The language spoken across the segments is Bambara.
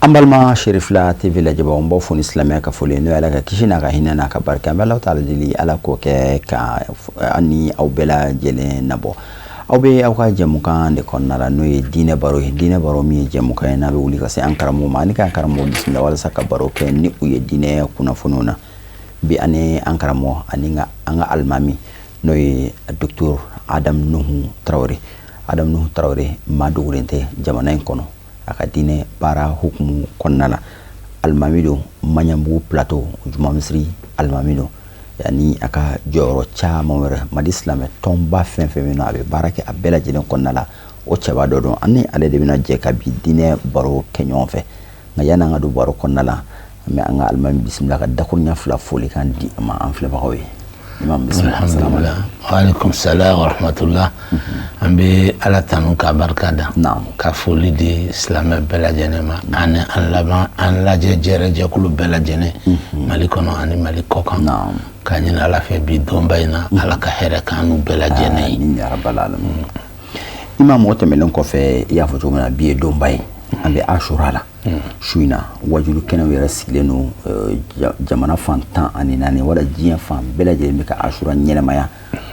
An balima Cherifla TV lajɛbaaw, n b'aw fo ni silamɛya ka foli ye, n'o ye Ala ka kisi n'a ka hinɛ n'a ka barika. An bɛ Alahu taala deli, Ala k'o kɛ ka an ni aw bɛɛ lajɛlen nabɔ. Aw bɛ aw ka jɛmukan de kɔnɔna la, n'o ye diinɛ baro ye. Diinɛ baro min ye jɛmukan ye n'a bɛ wuli ka se an karamɔgɔw ma ani k'an karamɔgɔw bisimila walasa ka baro kɛ ni u ye diinɛ kunnafoniw na. Bi ani an karamɔgɔ ani an ka alimami, n'o ye docteur Adam Nuhu Tarawele. Adam Nuhu Tarawele, maa dogolen tɛ jamana in kɔnɔ a ka diinɛ baara hukumu kɔnɔna la. Alimami don Maɲanbugu Plateau Juma misiri alimami don, ani a ka jɔyɔrɔ caman wɛrɛ. Mali silamɛ tɔnba fɛn fɛn min na, a bɛ baara kɛ a bɛɛ lajɛlen kɔnɔna la, o cɛba dɔ don. An ni ale de bɛna jɛ ka bi diinɛ baro kɛ ɲɔgɔn fɛ. Nka yanni an ka don baro kɔnɔna la, an bɛ an ka alimami bisimila ka dakuruɲa fila folikan di a ma an filɛbagaw ye. Imam, bisimila. Alhamdulillah, waaleykum salam wa rahmatullah. An bɛ Ala tanu k'a barika da, ka foli di silamɛ bɛɛ lajɛlen ma ani an laban an lajɛ jɛrɛjɛkulu bɛɛ lajɛlen, Mali kɔnɔ ani Mali kɔkan, k'a ɲini Ala fɛ bi donba in na, Ala ka hɛrɛ k'an n'u bɛɛ lajɛlen ye. Amin ya rabbal alamin. Imam, o tɛmɛnen kɔfɛ, i y'a fɔ cogo min na, bi ye donba ye, an bɛ Ashura la. Su in na, wajulu kɛnɛw yɛrɛ sigilen don jamana fan 14 wala diɲɛ fan bɛɛ lajɛlen bɛ ka Ashura ɲɛnamaya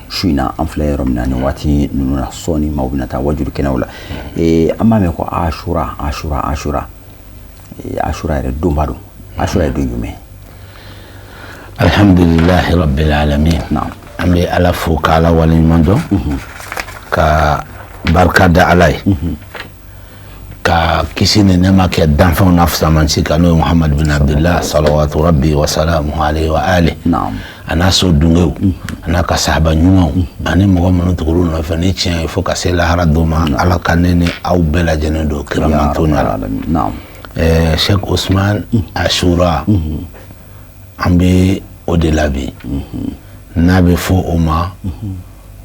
su in na. An filɛ yɔrɔ min na nin waati ninnu na, sɔɔni maaw bɛna taa wajulu kɛnɛw la. An b'a mɛn ko Ashura, Ashura, Ashura. Ashura yɛrɛ donba don. Ashura ye don jumɛn? Alhamdulilahi rabbil alamin. An bɛ Ala fo k'Ala waleɲuman dɔn, ka barika da Ala ye, ka kisi ni nɛɛma kɛ danfɛnw na fisamanci kan, n'o ye Muhamadu bin Abdullah salawatu rabbi wa salamuhu alayhi wa ali, a n'a so dungew, a n'a ka sahaba ɲumanw, ani mɔgɔ minnu tugur'u nɔfɛ ni tiɲɛ ye fo ka se lahara don ma. Ala ka ne ni aw bɛɛ lajɛlen don kiramanto na la. Cheikh Ousmane, Ashura, an bɛ o de la bi, n'a bɛ fɔ o ma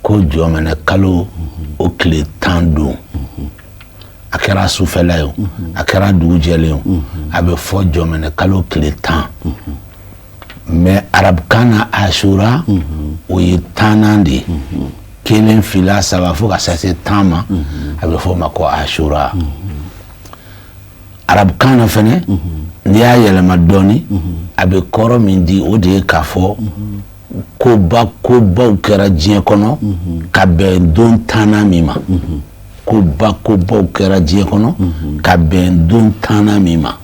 ko jɔmɛnɛ kalo o tile 10 don. A kɛra sufɛla ye o, a kɛra dugu jɛlen o, a bɛ fɔ jɔmɛnɛ kalo tile 10. Mais arabukan na, Ashura, o ye tannan de ye: kelen, fila, saba, fo ka se 10 ma, a bɛ fɔ o ma ko Ashura. Arabukan na fɛnɛ, n'i y'a yɛlɛma dɔɔni, a bɛ kɔrɔ min di, o de ye k'a fɔ koba kobaw kɛra diɲɛ kɔnɔ ka bɛn don tannan min ma. Koba kobaw kɛra diɲɛ kɔnɔ ka bɛn don tannan min ma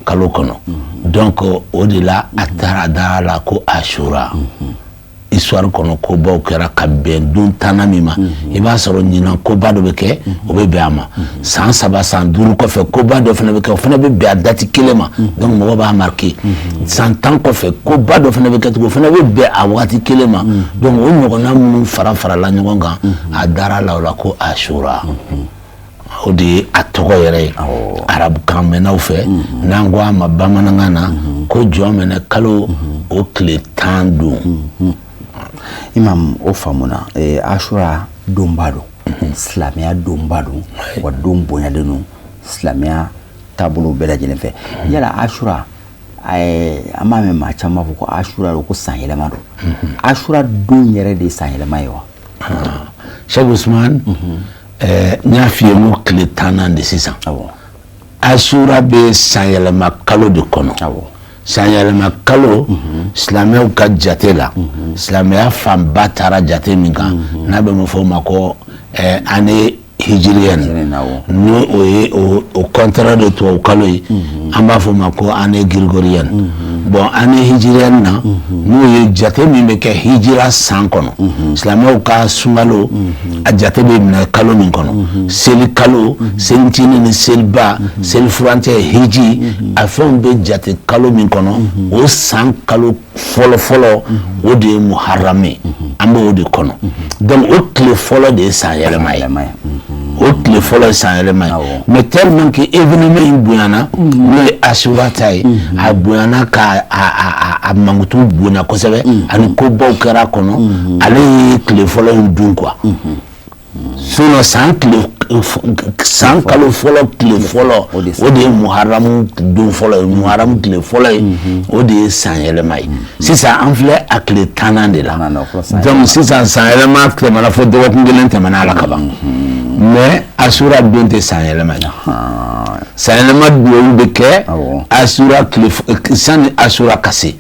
kalo kɔnɔ. Donc o de la a taara da la ko Ashura. Histoire kɔnɔ, kobaw kɛra ka bɛn don tannan min ma. I b'a sɔrɔ ɲinan koba dɔ bɛ kɛ, o bɛ bɛn a ma. San 3, san 5 kɔfɛ, koba dɔ fana bɛ kɛ, o fana bɛ bɛn a date kelen ma. Donc mɔgɔ b'a marqué. San 10 kɔfɛ, koba dɔ fana bɛ kɛ tugun, o fana bɛ bɛn a waati kelen ma. Donc o ɲɔgɔnna minnu fara farala ɲɔgɔn kan, a dara la o la ko Ashura. O de ye a tɔgɔ yɛrɛ ye arabukan mɛnnaw fɛ. N'an ko a ma bamanankan na ko jɔmɛnɛ kalo o tile 10 don. Imam, o faamuna. Ashura donba don, silamɛya donba don, wa don bonyalen don silamɛya taabolo bɛɛ lajɛlen fɛ. Yala Ashura, an b'a mɛn maa caman b'a fɔ ko Ashura don, ko san yɛlɛma don. Ashura don yɛrɛ de ye san yɛlɛma ye wa? Cheikh Ousmane, n y'a f'i ye n ko tile tannan de sisan. Ashura bɛ san yɛlɛma kalo de kɔnɔ. San yɛlɛma kalo, silamɛw ka jate la, silamɛya fanba taara jate min kan, n'a bɛ mun fɔ o ma ko année hijirienne, n'o o ye o contraire de tubabu kalo ye, an b'a fɔ o ma ko année grégorienne. Bon, année hijirienne na, n'o ye jate min bɛ kɛ hijira san kɔnɔ, silamɛw ka sunkalo a jate bɛ minɛ kalo min kɔnɔ, seli kalo, selicinin ni seliba, seli furancɛ, hiji, a fɛnw bɛ jate kalo min kɔnɔ, o san kalo fɔlɔ fɔlɔ, o de ye muharram ye. An bɛ o de kɔnɔ. Donc o tile fɔlɔ de ye san yɛlɛma ye, o tile fɔlɔ ye san yɛlɛma ye. Mais tellement que événement in bonyana, n'o ye Asura ta ye, a bonyana ka a mankutu bonya kosɛbɛ, ani kobaw kɛra a kɔnɔ, ale ye tile fɔlɔ in dun quoi. Sinon san kalo fɔlɔ tile fɔlɔ, o de ye muharamu don fɔlɔ ye, muharamu tile fɔlɔ ye, o de ye san yɛlɛma ye. Sisan an filɛ a tile tannan de la. Donc sisan san yɛlɛma tɛmɛna fo dɔgɔkun kelen tɛmɛna a la ka ban, mais Asura don tɛ san yɛlɛma ye. Sanyɛlɛma duwawu bɛ kɛ asura tile sani asura ka se.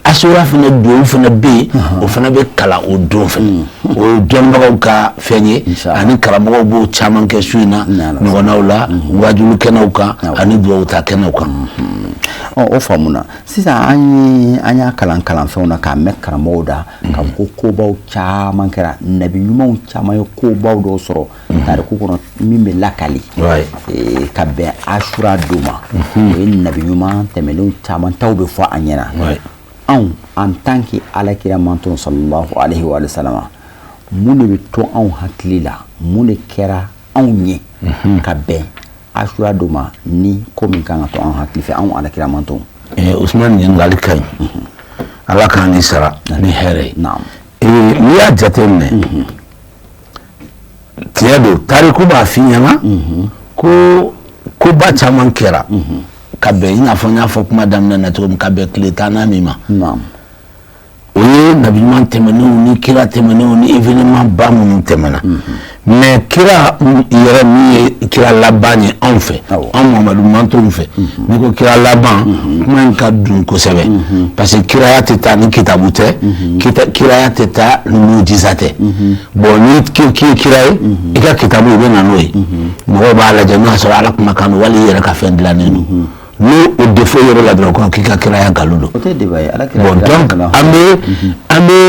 Asura fana duwawu fana bɛ yen, o fana bɛ kalan o don fana. O ye dɔnnibagaw ka fɛn ye, ani karamɔgɔw b'o caman kɛ su in na ɲɔgɔnnaw la, wajulu kɛnɛw kan ani duwawu ta kɛnɛw kan. Ɔ, o faamuna. Sisan an ye an y'a kalan kalanfɛnw na k'a mɛn karamɔgɔw da k'a fɔ ko kobaw caman kɛra, nabi ɲumanw caman ye kobaw dɔw sɔrɔ tariku kɔnɔ min bɛ lakali ka bɛn asura don ma. O ye nabi ɲuman tɛmɛnenw caman taw bɛ fɔ an ɲɛna. Anw en tant que Alakira mantɔn sallallahu alaihi wa sallam, mun de bɛ to anw hakili la, mun de kɛra anw ye ka bɛn asura don ma, ni ko min kan ka to anw hakili fɛ, anw Alakira mantɔn? Usman, ɲininkali ka ɲi. Ala k'an ni sara ni hɛrɛ ye. N'i y'a jateminɛ, tiɲɛ don, tariku b'a f'i ɲɛna ko koba caman kɛra ka bɛn, i n'a fɔ n y'a fɔ kuma daminɛ na cogo min, ka bɛn tile tannan min ma, o ye nabi ɲuman tɛmɛnenw ni kira tɛmɛnenw ni événement ba minnu tɛmɛna. Mais kira yɛrɛ min ye kira laban ye anw fɛ, anw Mamadu mantɔnw fɛ, n'i ko kira laban, kuma in ka dun kosɛbɛ, parce que kiraya tɛ taa ni kitabu tɛ, kiraya tɛ taa ni mujiza tɛ. Bon, ni k'i ye kira ye, i ka kitabu, i bɛ na n'o ye, mɔgɔw b'a lajɛ n'o y'a sɔrɔ Ala kumakan don wali i yɛrɛ ka fɛn dilannen don. N'o o défaut yɔrɔ la dɔrɔn, ko k'i ka kiraya nkalon don. Bon, donc an bɛ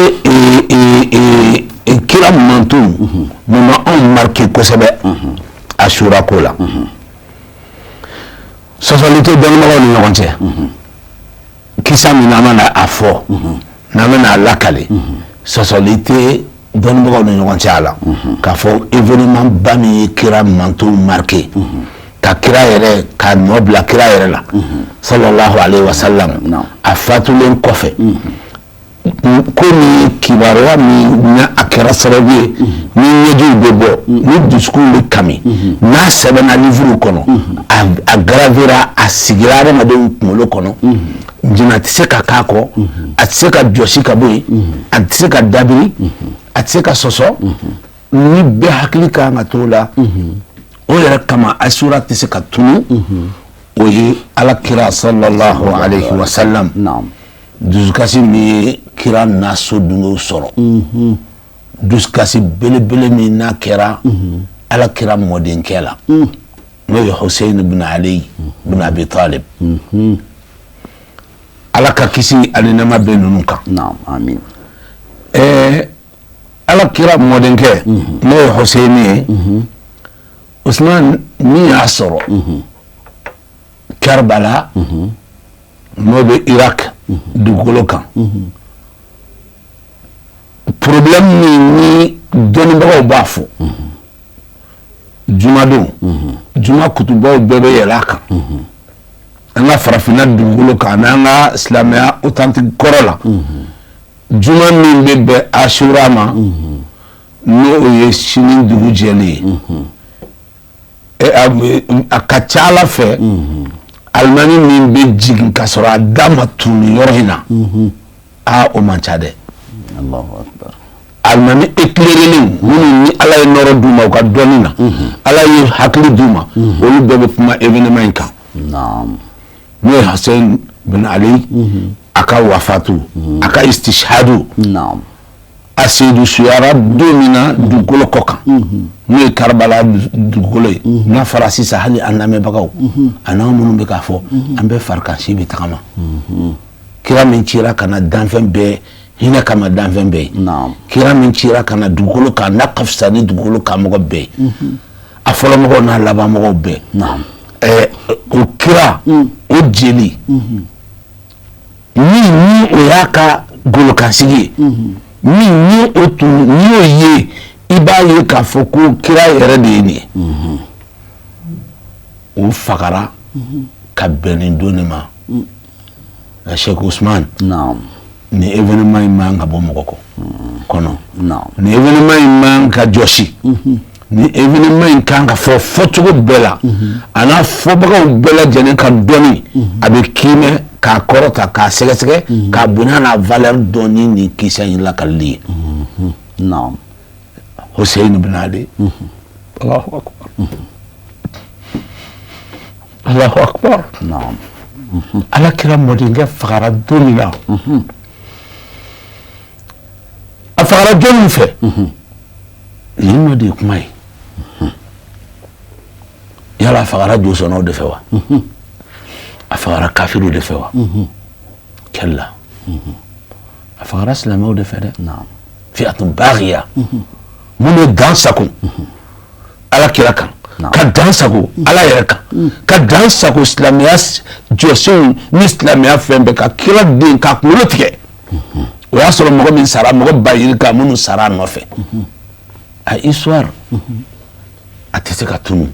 kira mantonw mun ma anw marqué kosɛbɛ asura ko la, sɔsɔli tɛ dɔnnibagaw ni ɲɔgɔn cɛ. Kisa min n'an bɛna a fɔ, n'an bɛna a lakale, sɔsɔli tɛ dɔnnibagaw ni ɲɔgɔn cɛ a la k'a fɔ événement ba min ye kira mantonw marqué, ka kira yɛrɛ ka nɔ bila kira yɛrɛ la sallallahu alaihi wa sallam a fatulen kɔfɛ, ko ni kibaruya min na a kɛra sababu ye ni ɲɛjiw bɛ bɔ, ni dusukun bɛ kami, n'a sɛbɛnna livre kɔnɔ, a gravera, a sigira adamadenw kunkolo kɔnɔ, jina tɛ se ka k'a kɔ, a tɛ se ka jɔsi ka bɔ yen, a tɛ se ka dabiri, a tɛ se ka sɔsɔ, ni bɛɛ hakili kan ka t'o la. O yɛrɛ kama asura tɛ se ka tunu. O ye Ala kira sallallahu alaihi wa sallam dusukasi min ye kira n'a sodenw sɔrɔ, dusukasi belebele min n'a kɛra Ala kira mɔdenkɛ la, n'o ye Hussein bin Ali bin Abi Talib, Ala ka kisi ani nɛɛma bɛ ninnu kan. Amin. Ala kira mɔdenkɛ, n'o ye Hussein ye, Usman, min y'a sɔrɔ Karbala, n'o bɛ Irak dugukolo kan, problème min ni dɔnnibagaw b'a fɔ jumadon, juma kutubaw bɛɛ bɛ yɛlɛ a kan an ka farafinna dugukolo kan n'an ka silamɛya authentique kɔrɔ la, juma min bɛ bɛn asura ma, n'o ye sini dugu jɛlen ye, a ka ca Ala fɛ, alimami min bɛ jigin ka sɔrɔ a da ma tunu yɔrɔ in na, aa, o man ca dɛ. Alimami éclairé minnu ni Ala ye nɔrɔ d'u ma u ka dɔnni na, Ala ye hakili d'u ma, olu bɛɛ bɛ kuma événement in kan, n'o ye Hussein bin Ali a ka wafatu, a ka istishhadu, a seyidu suyara don min na dugukolo kɔ kan, n'o ye Karibala dugukolo ye. N'a fɔra sisan, hali an lamɛnbagaw a n'anw minnu bɛ k'a fɔ, an bɛɛ farikansi bɛ tagama. Kira min cira ka na danfɛn bɛɛ hinɛ kama, danfɛn bɛɛ ye, kira min cira ka na dugukolo kan n'a ka fisa ni dugukolo kan mɔgɔ bɛɛ ye, a fɔlɔ mɔgɔw n'a laban mɔgɔw bɛɛ, o kira o jeli min ni o y'a ka golokansigi ye, min ni o tun n'i y'o ye, i b'a ye k'a fɔ ko kira yɛrɛ de ye nin ye, o fagara ka bɛn nin don de ma. Cheikh Ousmane, nin événement in man ka bɔ mɔgɔ kɔ kɔnɔ, nin événement in man ka jɔsi, nin événement in kan ka fɔ fɔcogo bɛɛ la, a n'a fɔbagaw bɛɛ lajɛlen ka dɔnni a bɛ kiimɛ k'a kɔrɔta, k'a sɛgɛsɛgɛ, k'a bonya n'a valeur dɔn ni nin kisɛ in lakalili ye. Hussein ibn Ali, Allahu akbar. Allahu akbar. Ala kira mɔdenkɛ fagara don min na, a fagara jɔnni fɛ? Nin nɔ de ye kuma ye. Yala a fagara josɔnnaw de fɛ wa? A fagara kafiriw de fɛ wa? Kalla, a fagara silamɛw de fɛ dɛ. Fi'atun baghiya, minnu ye dan sago ala kira kan, ka dan sago ala yɛrɛ kan, ka dan sago silamɛya jɔsenw ni silamɛya fɛn bɛɛ, ka kira den k'a kunkolo tigɛ. O y'a sɔrɔ mɔgɔ min sara, mɔgɔ ba yirika minnu sara a nɔfɛ. A histoire a tɛ se ka tunu,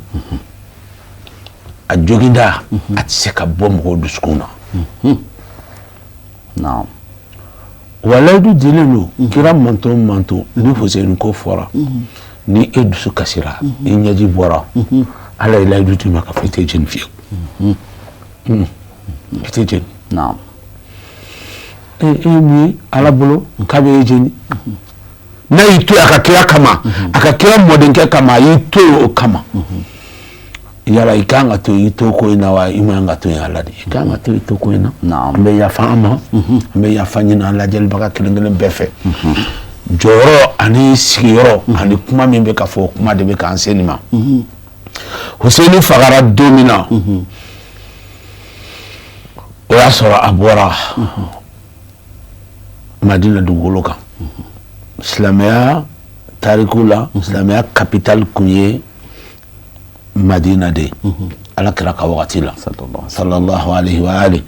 a joginda a tɛ se ka bɔ mɔgɔw dusukun na. Wa layidu dilen don kira manton manton ni Hussein ko fɔra, ni e dusu kasira, i ɲɛji bɔra, ala ye layidu d'i ma k'a fɔ i tɛ jeni fiyewu, i tɛ jeni. E ye mun ye ala bolo k'a bɛ e jeni? N'a y'i to yen a ka kira kama, a ka kira mɔdenkɛ kama, a y'i to yen o kama. Yala i kan ka to i to ko in na wa, i man ka to yen? Ala de i kan ka to i to ko in na. An bɛ yafa an ma, an bɛ yafa ɲini an lajɛlibaga kelen kelen bɛɛ fɛ. Jɔyɔrɔ ani sigiyɔrɔ ani kuma min bɛ ka fɔ, o kuma de bɛ k'an se nin ma. Hussein fagara don min na, o y'a sɔrɔ a bɔra Madina dugukolo kan. Silamɛya tariku la, silamɛya capitale kun ye Madina de ye ala kira ka wagati la, sallallahu alaihi wa alihi.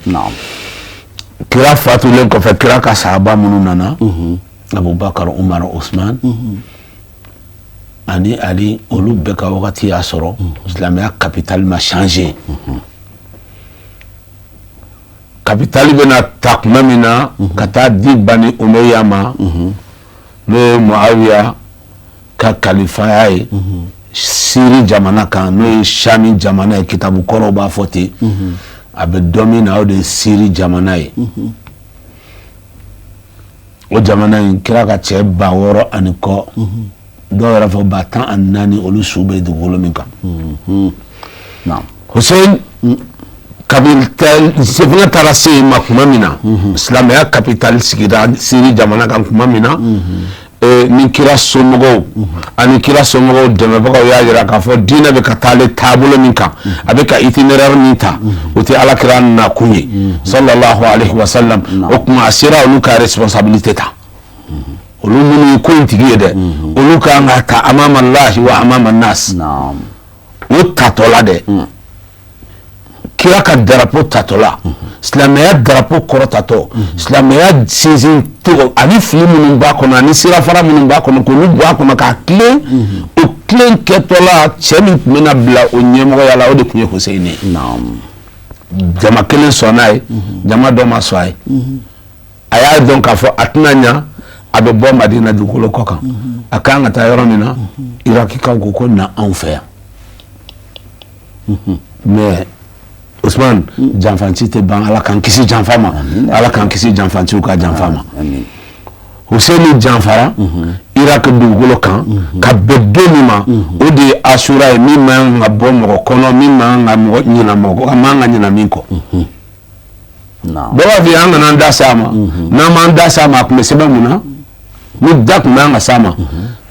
Kira fatulen kɔfɛ, kira ka sahaba minnu nana, Abubakar, Umar, Usman ani Ali, olu bɛɛ ka wagati y'a sɔrɔ silamɛya capitale ma changer. Capitale bɛna ta tuma min na ka taa di Bani Umayya ma, n'o ye Muawiya ka kalifaya ye Siri jamana kan, n'o ye Shami jamana ye, kitabu kɔrɔw b'a fɔ ten, a bɛ dɔn min na, o de ye Siri jamana ye. O jamana in, kira ka cɛ 6000 ani kɔ, dɔw yɛrɛ fɔ 14,000, olu su bɛ dugukolo min kan. Hussein sefina taara se yen ma tuma min na, silamɛya capitale sigira Siri jamana kan tuma min na, ni kira somɔgɔw ani kira somɔgɔw dɛmɛbagaw y'a jira k'a fɔ diinɛ bɛ ka taa ale taabolo min kan, a bɛ ka itinéraire min ta, o tɛ ala kira nakun ye, sallallahu alaihi wa sallam. O tuma a sera olu ka responsabilité ta. Olu minnu ye ko in tigi ye dɛ, olu kan ka ta amama Allahi wa amama nas. O tatɔla dɛ, kira ka drapeau tatɔla, silamɛya drapeau kɔrɔtatɔ, silamɛya sinsin cogo ani fili minnu b'a kɔnɔ ani sirafara minnu b'a kɔnɔ, k'olu bɔ a kɔnɔ k'a tilen. O tilen kɛtɔla, cɛ min tun bɛna bila o ɲɛmɔgɔya la, o de tun ye Hussein ye. Jama kelen sɔnna ye, jama dɔ ma sɔn a ye. A y'a dɔn k'a fɔ a tɛna ɲa, a bɛ bɔ Madina dugukolo kɔ kan, a kan ka taa yɔrɔ min na, Irakikaw ko ko na anw fɛ yan. Mais Ousmane, janfanci tɛ ban. Ala k'an kisi janfa ma, Ala k'an kisi janfanciw ka janfa ma. Hussein janfara Irak dugukolo kan ka bɛn don min ma, o de ye Asura ye, min man kan ka bɔ mɔgɔ kɔnɔ, min man kan ka mɔgɔ ɲina, mɔgɔ man kan ka ɲina min kɔ. Dɔw b'a fɔ an kana an da se a ma. N'an m'an da se a ma, a tun bɛ sɛbɛn mun na? Ni da tun b'an ka s'a ma,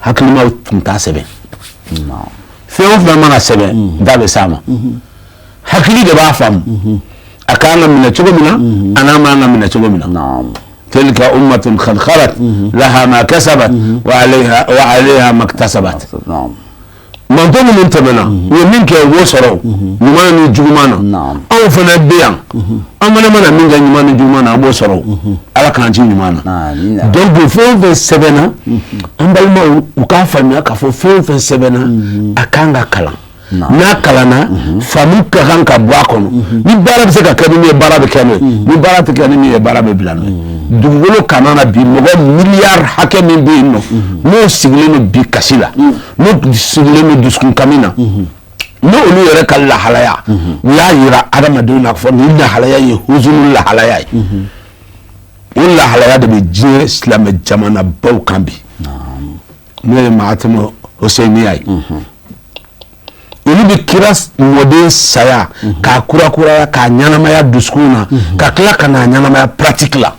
hakilimaw tun t'a sɛbɛn. Fɛn o fɛn mana sɛbɛn, da bɛ s'a ma, hakili de b'a faamu a kan ka minɛ cogo min na, a n'a man ka minɛ cogo min na. Tilka ummatun qad khalat laha ma kasabat wa alayha ma iktasabat. Mantɔn minnu tɛmɛna, u ye min kɛ, u b'o sɔrɔ ɲuman ni juguman na. Anw fana bɛ yan, an fana mana min kɛ ɲuman ni juguman na, an b'o sɔrɔ. Ala k'an ci ɲuman na. Donc fɛn o fɛn sɛbɛnna, an balimaw u k'a faamuya k'a fɔ fɛn o fɛn sɛbɛnna, a kan ka kalan. N'a kalanna, faamu ka kan ka bɔ a kɔnɔ. Ni baara bɛ se ka kɛ ni min ye, baara bɛ kɛ n'o ye. Ni baara tɛ kɛ ni min ye, baara bɛ bila n'o ye. Dugukolo kana na bi, mɔgɔ miliyari hakɛ min bɛ yen nɔ, n'o sigilen don bi kasi la, n'o sigilen don dusukun kami na, n'olu yɛrɛ ka lahalaya, u y'a yira adamadenw na fɔ nin lahalaya ye huzunu lahalaya ye. O lahalaya de bɛ diɲɛ silamɛ jamanabaw kan bi, n'o ye Mahatma Husseiniya ye. Olu bɛ kira mɔden saya k'a kurakuraya, k'a ɲɛnamaya dusukun na, ka tila ka n'a ɲɛnamaya pratique la,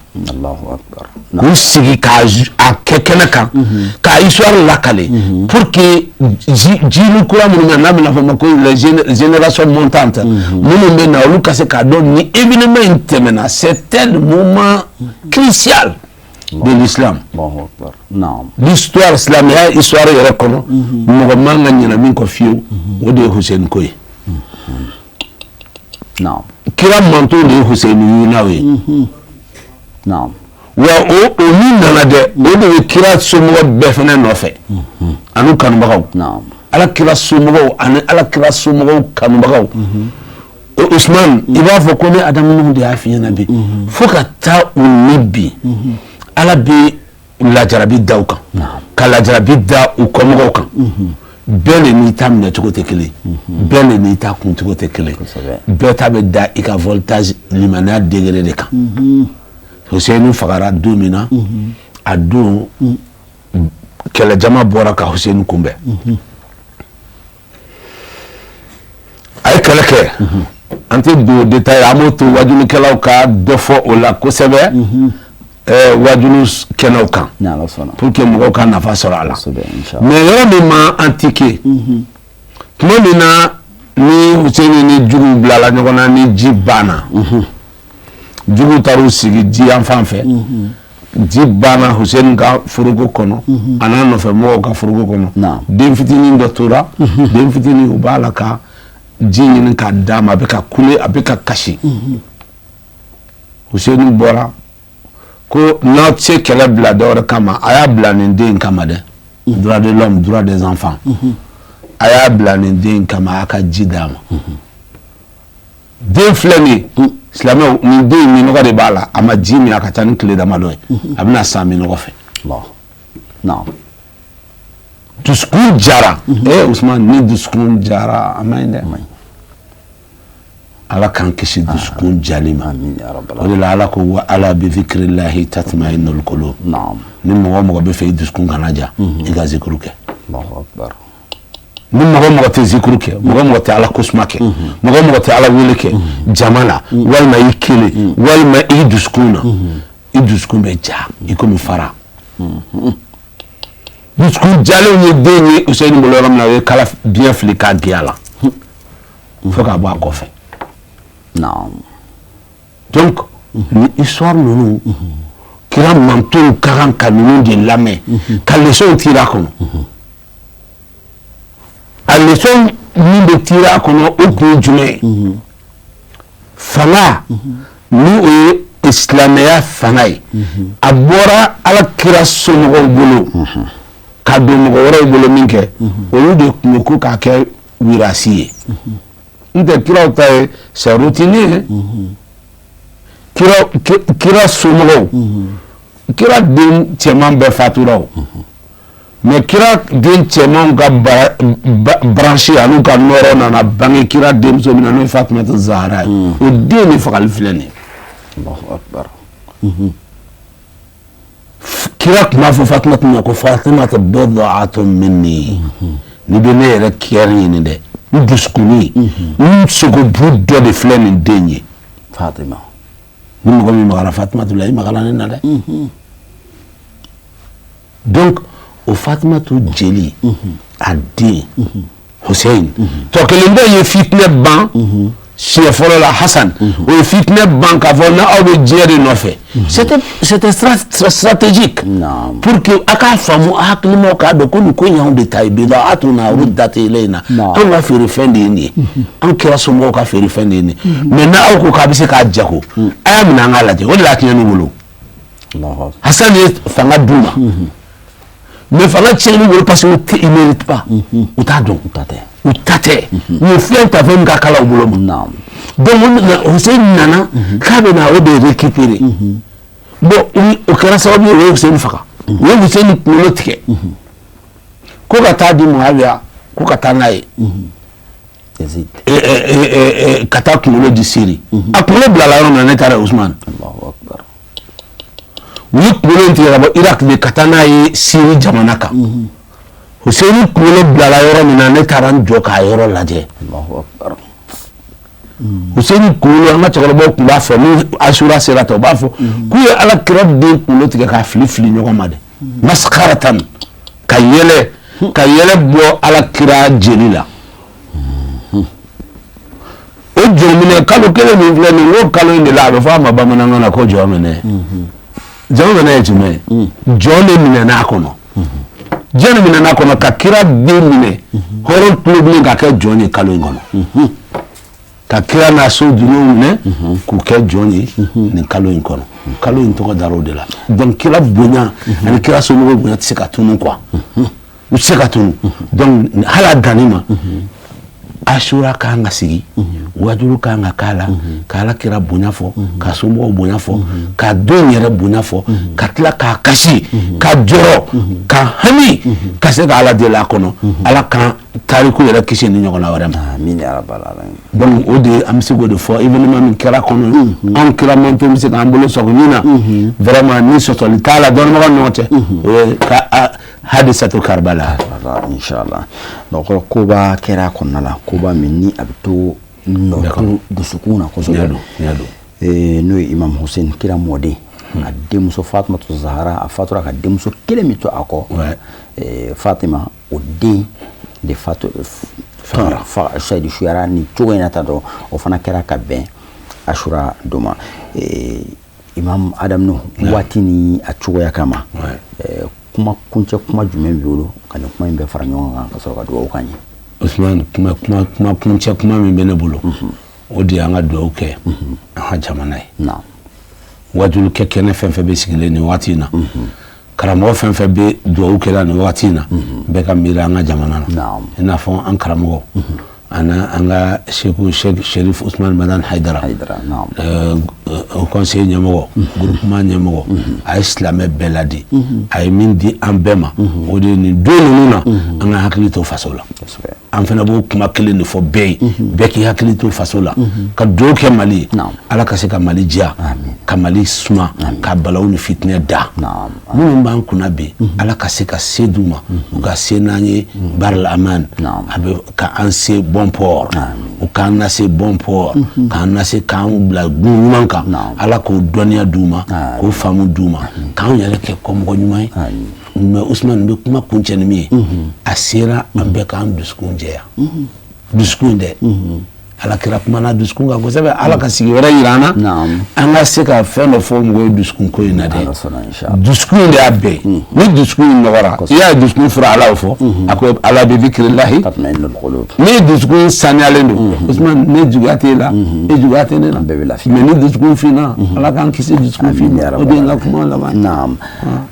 k'u sigi k'a kɛ kɛnɛ kan, k'a histoire lakale pour que jini kura minnu bɛ n'a bɛna fɔ ma ko les générations montantes minnu bɛ na, olu ka se k'a dɔn ni événement in tɛmɛna, c'était le moment crucial de l'islam. L'histoire, silamɛya histoire yɛrɛ kɔnɔ, mɔgɔ man ka ɲinɛ min kɔ fiyewu, o de ye Hussein ko ye. Kira manton de ye Hussein yunaw ye. Wa o min nana dɛ, o de bɛ kira somɔgɔ bɛɛ fana nɔfɛ ani kanubagaw, ala kira somɔgɔw ani ala kira somɔgɔw kanubagaw. Usman, i b'a fɔ ko ne Adamu Nuhu de y'a f'i ɲɛna bi, fo ka taa u ni bi, ala bɛ lajarabi da u kan, ka lajarabi da u kɔmɔgɔw kan. Bɛɛ de n'i ta minɛcogo tɛ kelen, bɛɛ de n'i ta kuncogo tɛ kelen, bɛɛ ta bɛ da i ka voltage limaniya degré de kan. Hussein fagara don min na, a don kɛlɛjama bɔra ka Hussein kunbɛn. A ye kɛlɛ kɛ, an tɛ don détail, an b'o to wajulikɛlaw ka dɔ fɔ o la kosɛbɛ wajulu kɛnɛw kan pour que mɔgɔw ka nafa sɔrɔ a la. Mais yɔrɔ min ma an tike, tuma min na ni Hussein ni juguw bilala ɲɔgɔn na, ni ji banna, juguw taar'u sigi ji yan fan fɛ, ji banna Hussein ka foroko kɔnɔ, a n'a nɔfɛ mɔgɔw ka foroko kɔnɔ, den fitinin dɔ tora, den fitinin u b'a la ka ji ɲini k'a d'a ma, a bɛ ka kule, a bɛ ka kasi. Hussein bɔra ko n'aw tɛ se kɛlɛ bila dɔwɛrɛ kama, a y'a bila nin den in kama dɛ, droit de l'homme, droit des enfants, a y'a bila nin den in kama, a y'a ka ji d'a ma. Den filɛ nin ye, silamɛw, nin den in minnɔgɔ de b'a la, a ma ji min a ka ca ni tile damadɔ ye, a bɛna sa minnɔgɔ fɛ. Dusukun jara. Usman, ni dusukun jara a man ɲi dɛ. Ala k'an kisi dusukun jali ma. O de la Ala ko wa ala bi zikrillahi tatma'innul qulub. Ni mɔgɔ mɔgɔ bɛ fɛ i dusukun kana ja, i ka zikuru kɛ. Ni mɔgɔ mɔgɔ tɛ zikuru kɛ, mɔgɔ mɔgɔ tɛ Ala kosuma kɛ, mɔgɔ mɔgɔ tɛ Ala wele kɛ jama la, walima i kelen, walima i dusukun na, i dusukun bɛ ja i komi fara. Dusukun jalenw ye den ye Hussein bolo yɔrɔ min na, o ye kala biɲɛ fili k'a gɛn a la fo k'a bɔ a kɔfɛ. Donc ni histoire ninnu, kira mantonw ka kan ka ninnu de lamɛn ka leçon tirer a kɔnɔ. A leçon min bɛ tirer a kɔnɔ, o kun ye jumɛn ye? Fanga, ni o ye silamɛya fanga ye, a bɔra ala kira somɔgɔw bolo ka don mɔgɔ wɛrɛw bolo min kɛ, olu de tun ko k'a kɛ wirasi ye. N tɛ kiraw ta ye, c'est routinier. Kira somɔgɔw, kira den cɛman bɛɛ fatura o, mais kira den cɛmanw ka branche an'u ka nɔrɔ nana bange kira denmuso min na, n'o ye Fatumata Zahara ye, o den de fagali filɛ nin ye. Kira tun b'a fɔ Fatumata ma ko Fatumata bid'atun minni, n'i bɛ ne yɛrɛ cœur ɲini dɛ, n dusukunni, n sogobu dɔ de filɛ nin den ye. Fatima, ni mɔgɔ min magara Fatumata la, i magara ne na dɛ. Donc o Fatumata jeli, a den Hussein tɔ kelen dɔ ye fitinɛ ban siɲɛ fɔlɔ la, Hassan o ye fitinɛ ban k'a fɔ n'aw bɛ diɲɛ de nɔfɛ. C'était stratégique pour que a k'a faamu, a hakilimaw k'a dɔn ko nin ko in y'anw de ta ye, bid'atuna ruddat ilayna, anw ka feerefɛn de ye nin ye, an kira somɔgɔw ka feerefɛn de ye nin ye. Mais n'aw ko k'a bɛ se k'a jago, a y'a minɛ an k'a lajɛ. O de la a tiɲɛn'u bolo. Hassan ye fanga d'u ma, mais fanga tiɲɛn'u bolo parce que ils méritent pas, u t'a dɔn, u ta tɛ, u ye fɛn ta fɛn min ka kala u bolo ma. Donc Hussein nana k'a bɛ na o de récupérer. Bon, o kɛra sababu ye, o ye Hussein faga, u ye Hussein kunkolo tigɛ ko ka taa di Muawiya, ko ka taa n'a ye ka taa kunkolo di Siri. A kunkolo bilala yɔrɔ min na, ne taara Usman, u ye kunkolo in tigɛ ka bɔ Irak de ka taa n'a ye Siri jamana kan. Hussein kunkolo bilala yɔrɔ min na, ne taara n jɔ k'a yɔrɔ lajɛ. Hussein kunkolo, an ka cɛkɔrɔbaw tun b'a fɔ, ni Asura sera ta, u b'a fɔ k'u ye Ala kira den kunkolo tigɛ k'a fili fili ɲɔgɔn ma de, maskaratan, ka yɛlɛ bɔ Ala kira jeli la. O jɔnminɛ kalo kelen min filɛ nin ye, o kalo in de la, a bɛ fɔ a ma bamanankan na ko jɔnminɛ. Jɔnminɛ ye jumɛn ye? Jɔn de minɛn'a kɔnɔ, jɔn de minɛn'a kɔnɔ ka kira den minɛ, hɔrɔn tulo bilen, ka kɛ jɔn ye kalo in kɔnɔ, ka kira n'a so dunw minɛ k'u kɛ jɔn ye nin kalo in kɔnɔ. Kalo in tɔgɔ dar'o de la. Donc kira bonya ani kira somɔgɔw bonya tɛ se ka tunu quoi, u tɛ se ka tunu. Donc hali a danni ma, Asura kan ka sigi, wajulu kan ka k'a la, ka Ala kira bonya fɔ, ka somɔgɔw bonya fɔ, ka don yɛrɛ bonya fɔ, ka tila k'a kasi, ka jɔrɔ, ka hami, ka se ka Ala deli a kɔnɔ, Ala kan tariku yɛrɛ kisi ni ɲɔgɔnna wɛrɛ ma. Amin ya rabbal alamin. Donc o de an bɛ se k'o de fɔ. Événement min kɛra kɔnɔ, anw kira mantɔn bɛ se k'an bolo sɔgɔ min na vraiment, ni sɔsɔli t'a la dɔnnibagaw ni ɲɔgɔn cɛ, o ye ka hadisatu Karbala. Inshallah. Donc koba kɛra a kɔnɔna la, koba min ni a bɛ to nɔ dusukun na kosɛbɛ, n'o ye Imam Hussein, kira mɔden, a denmuso Fatumatu Zahara, a fatura ka denmuso kelen min to a kɔ, Fatima, o den de fatu fa suyara ni cogo in na ta dɔrɔn. O fana kɛra ka bɛn Asura don ma. Imam Adam Nuhu, waati ni a cogoya kama, kuma kuncɛ kuma jumɛn b'i bolo ka nin kuma in bɛɛ fara ɲɔgɔn kan ka sɔrɔ ka dugawu k'an ye? Usman, kuma kuncɛ kuma min bɛ ne bolo, o de y'an ka dugawu kɛ an ka jamana ye. Wajulu kɛ kɛnɛ fɛn fɛn bɛ sigilen nin waati in na, karamɔgɔ fɛn fɛn bɛ dugawu kɛla nin waati in na, bɛɛ ka miiri an ka jamana na. I n'a fɔ an karamɔgɔ ani an ka seku Sherif Usman Madan Haidara, o conseil ɲɛmɔgɔ, groupement ɲɛmɔgɔ, a ye silamɛ bɛɛ ladi. A ye min di an bɛɛ ma, o de ye nin don ninnu na, an ka hakili to faso la. An fana b'o kuma kelen de fɔ bɛɛ ye, bɛɛ k'i hakili to faso la, ka dugawu kɛ Mali ye, Ala ka se ka Mali diya, ka Mali suma, ka balawu ni fitinɛ da. Minnu b'an kunna bi, Ala ka se ka se d'u ma, u ka se n'an ye baara aman, a bɛ ka an se bon port, u k'an lase bon port, k'an lase, k'an bila gun ɲuman kan. Ala k'o dɔnniya d'u ma, k'o faamu d'u ma, k'an yɛrɛ kɛ kɔmɔgɔ ɲuman ye. Mais Usman, bɛ kuma kuncɛ ni min ye, a sera an bɛɛ k'an dusukun jɛya. Dusukun dɛ, Ala kira kumana dusukun kan kosɛbɛ. Ala ka sigi wɛrɛ yira an na, an ka se ka fɛn dɔ fɔ mɔgɔw ye dusukun ko in na dɛ. Dusukun in de y'a bɛɛ ye. Ni dusukun in nɔgɔra, i y'a ye, dusukun fura, Ala y'o fɔ, a ko ala bi zikirilahi. Ni dusukun saniyalen don, Usman, ne juguya t'e la, e juguya tɛ ne la, mais ni dusukun finna, Ala k'an kisi dusukun fin. O de ye n ka kuma laban. Naam,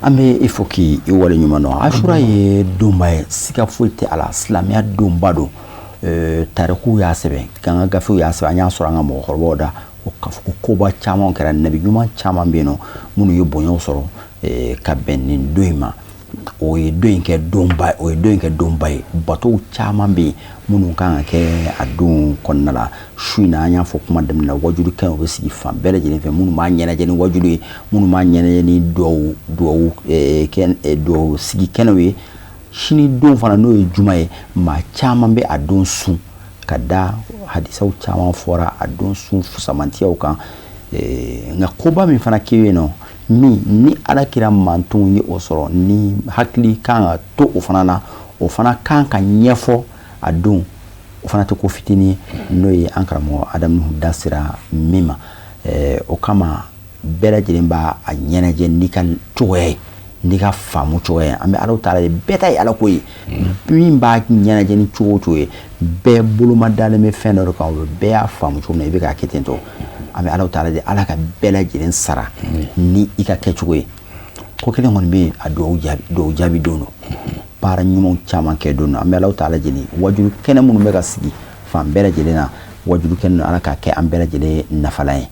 an bɛ i fo k'i wale ɲuman dɔn. Asura ye donba ye, siga foyi tɛ a la, silamɛya donba don. Tarikuw y'a sɛbɛn, k'an ka gafew y'a sɛbɛn, an y'a sɔrɔ an ka mɔgɔkɔrɔbaw da ko k'a fɔ ko koba caman kɛra. Nabi ɲuman caman bɛ yen nɔ minnu ye bonyaw sɔrɔ ka bɛn nin don in ma. O ye don in kɛ donba, o ye don in kɛ donba ye. Batow caman bɛ yen minnu kan ka kɛ a don kɔnɔna la. Su in na, an y'a fɔ kuma daminɛ la, wajulu kɛ o bɛ sigi fan bɛɛ lajɛlen fɛ, minnu b'a ɲɛnajɛ ni wajulu ye, minnu b'a ɲɛnajɛ ni duwawu sigi kɛnɛw ye. Sini don fana, n'o ye juma ye, maa caman bɛ a don sun ka da hadisaw caman fɔra a don sun fusamantiyaw kan. Nka koba min fana kɛ yen nɔ, min ni Ala kira mantonw ye o sɔrɔ, ni hakili kan ka to o fana na, o fana kan ka ɲɛfɔ a don, o fana tɛ ko fitinin ye, n'o ye an karamɔgɔ Adamu da sera min ma. O kama bɛɛ lajɛlen b'a a ɲɛnajɛ n'i ka cogoya ye, n'i ka faamu cogoya ye. An bɛ Ala taala ye, bɛɛ ta ye Ala ko ye. Min b'a ɲɛnajɛ ni cogo o cogo ye, bɛɛ boloma dalen bɛ fɛn dɔ de kan, o bɛɛ y'a faamu cogo min na, i bɛ k'a kɛ ten tɔ. An bɛ Ala taala de, Ala ka bɛɛ lajɛlen sara ni i ka kɛcogo ye. Ko kelen kɔni bɛ yen, a duwawu jaabi don don, baara ɲumanw caman kɛ don don. An bɛ Ala taala deli, wajulu kɛnɛ minnu bɛ ka sigi fan bɛɛ lajɛlen na, wajulu kɛnɛ, Ala k'a kɛ an bɛɛ lajɛlen nafalan ye.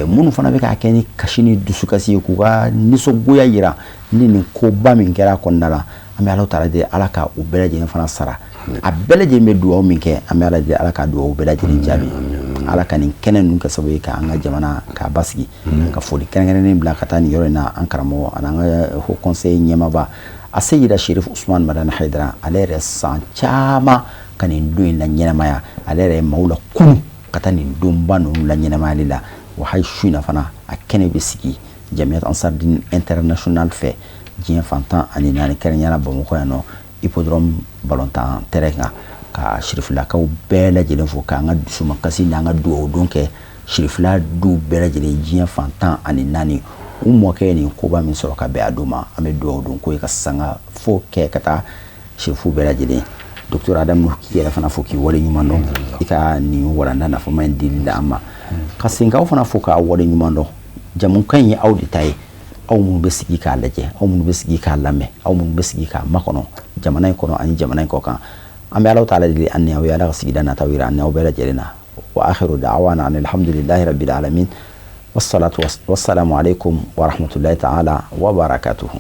Minnu fana bɛ k'a kɛ ni kasi ni dusukasi ye, k'u ka nisɔngoya yira ni nin koba min kɛra a kɔnɔna la, an bɛ Ala taala deli, Ala ka u bɛɛ lajɛlen fana sara. A bɛɛ lajɛlen bɛ dugawu min kɛ, an bɛ Ala deli, Ala ka dugawu bɛɛ lajɛlen jaabi. Ala ka nin kɛnɛ ninnu kɛ sababu ye k'an ka jamana k'a basigi. Ka foli kɛrɛnkɛrɛnnen bila ka taa nin yɔrɔ in na, an karamɔgɔ ani an ka haut conseil ɲɛmaaba. A seyida Sherif Usman Madani Haidara, ale yɛrɛ san caman ka nin don in la ɲɛnamaya, ale yɛrɛ ye maaw la kunu ka taa nin donba ninnu la ɲɛnamayali la. Wa hali su in na fana, a kɛnɛ bɛ sigi Jamiyat Ansardine International fɛ diɲɛ fan 14, kɛrɛnkɛrɛnnenya la Bamakɔ yan nɔ, hippodrome balontan terrain kan, ka sirifilakaw bɛɛ lajɛlen fo, k'an ka dusumakasi n'an ka dugawu don kɛ sirifila du bɛɛ lajɛlen diɲɛ fan 14. U mɔkɛ ye nin koba min sɔrɔ ka bɛn a don ma, an bɛ dugawu don ko ye ka sanga fo kɛ ka taa sirifu bɛɛ lajɛlen. Docteur Adamu, k'i yɛrɛ fana fo k'i wale ɲuman dɔn i ka nin walanda nafama in dili la an ma, ka segin k'aw fana fo k'a wale ɲuman dɔn. Jamukan in ye aw de ta ye, aw minnu bɛ sigi k'a lajɛ, aw minnu bɛ sigi k'a lamɛn, aw minnu bɛ sigi k'a makɔnɔ jamana in kɔnɔ ani jamana in kɔ kan. An bɛ Ala taala deli an ni aw ye, Ala ka sigida nataw yira an ni aw bɛɛ lajɛlen na. Wa akhiru da'wana anil hamdulillahi rabbil alamin, wassalatu wassalamu alaikum wa rahmatullahi ta'ala wa barakatuhu.